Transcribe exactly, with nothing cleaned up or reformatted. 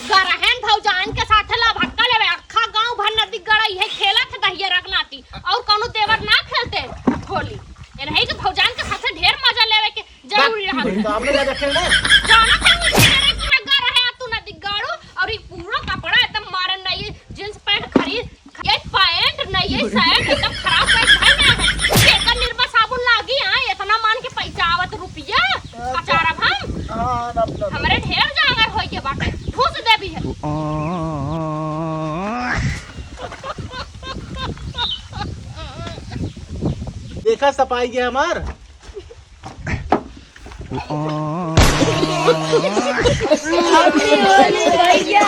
गरहन भौजान के साथ ला भक्का लेवे, अक्खा गांव भर नदी गड़ा इहे खेलत है दहिया रगनाती, और कौनो देवर ना खेलते होली। एनही के भौजान के साथ ढेर मजा लेवे के जरूरी रहा। तो आपने ज्यादा खेलना है? जाना था मुझे मेरे पूरा गरहन तू नदी गाड़ू, और ये पूरा कपड़ा एकदम मारन नहीं है, जींस पैंट खरीद, ये पैंट नहीं, ये शर्ट एकदम खराब पैंट है ना। एकर निरमा साबुन लागी, हाँ, इतना मान के पैसा आवत रुपया, अचार अब हम, हाँ, ना, ना, ना। हमरे ढेर जांगर होई के बाटे, ठूस देबी है। देखा सपाई गया हमार। Happy Holi भैया।